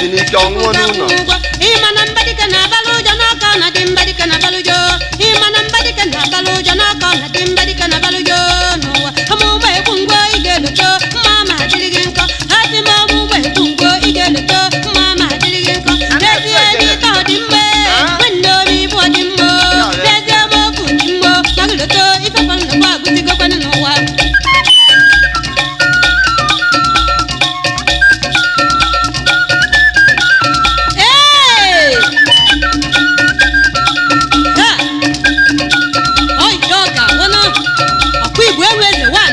Ji n'ike ọnwụọ n'ụlọ. Ịma na mbadike na-abalụ ụjọ n'ọkọ na dị mbadike na-abalụ ụjọ. Ịma na mbadike na-abalụ ụjọ n'ọkọ na dị mbadike na-abalụ ụjọ n'ụwa. Ọmụmụ ekwu ngwo ị ga-eloto mma ma adịrị gị nkọ. Ha sị m ọmụmụ ekwu ngwo ị ga-eloto mma ma adịrị gị nkọ. N'ezie n'ite ọ dị mma, nwanne obi bụ ọ dị mma. N'ezie ma okwu dị mma, ma gị loto ife fọrọ n'ụwa agụzigokwanụ n'ụwa. Ee! Ha! Ọ ga-awụ ọkwa igwe enwe eze wan.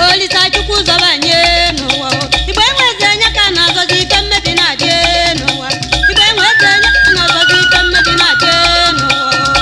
Olisa Chukwu zọba anyị n'ụwa o. Igbe enwe eze anya ka na-azọzi ife mmebi na-adị n'ụwa. Igbe enwe eze anya ka na-azọzi ife mmebi na-adị n'ụwa o.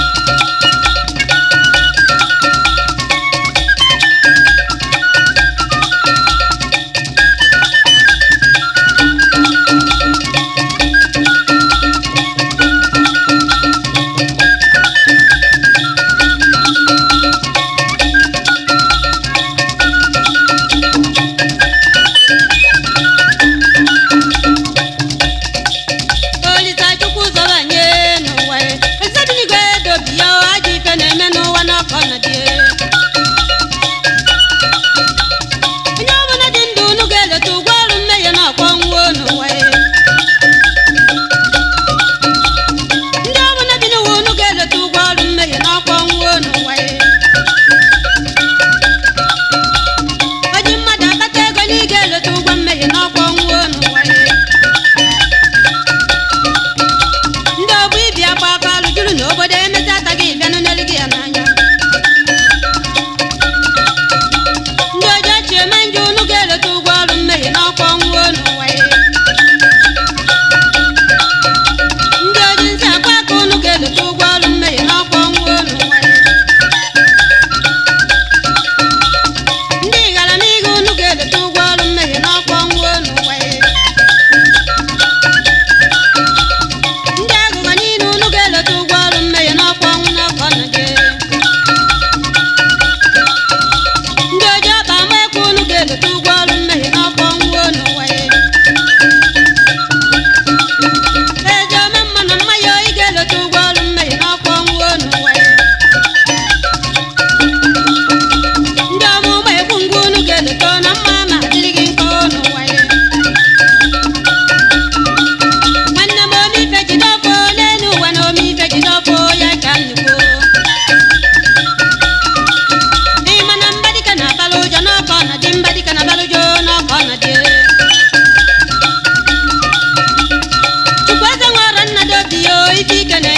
Olisa Chukwu zọba anyị n'ụwa e. Olisa dị n'igwe dobi ya o, ajọ ife na-eme n'ụwa n'ọkọ na dị. Onye ọbụla dị ndụ unu ga-eleta ụgwọ ọrụ mmehie na ọkpọ nwuo n'ụwa e. Ndị ọbụla bi n'ụwa unu ga-eleta ụgwọ ọrụ mmehie na ọkpọ nwuo n'ụwa e. Oji mmadụ akpata ego na ị ga-eleta ụgwọ mmehie na ọkpọ nwuo n'ụwa e. Ndị ọgbọ ibi akwa akwa alụ juru n'obodo emezi ataghị bịanụ n'elu gị ya n'anya. Ndị ọjọọ chi eme njọ unu ga-eleta ụgwọ ọrụ mmehie n'ọkwa ọnwụ n'ụwa ya. Ndị oji nsị akwa aka unu ga-eleta ụgwọ ọrụ mmehie n'ọkwa ọnwụ n'ụwa ya. Ndị ghara n'ihe unu ga-eleta ụgwọ ọrụ mmehie n'ọkwa ọnwụ n'ụwa ya. Ndị aghụghọ niile unu ga-eleta ụgwọ ọrụ mmehie n'ọkwa ọnwụ n'ọkwa ọnọdụ. Ndị oji ọkpa ama ekwe unu ga-eleta ụgwọ ọrụ mmehie n'ọkwa ọnwụ n'ụwa ya. Ezi ome mma na mma ya ị ga-eleta ụgwọ ọrụ mmehie n'ọkwa ọnwụ n'ụwa ya. Ndị ọmụma ekwu ngwa unu ga-eleta na mma ma adịrị gị nkọ n'ụwa ya. Nwanne m omife jide ọfọ n'elu ụwa na omife jide ọfọ ya ka nnukwu. Ịma na mbadike na-abalụ ụjọ n'ọkọ na dị mbadike na-abalụ ụjọ n'ọkọ na dị. Chukwu eze nwere nna dị obi ya ife ike na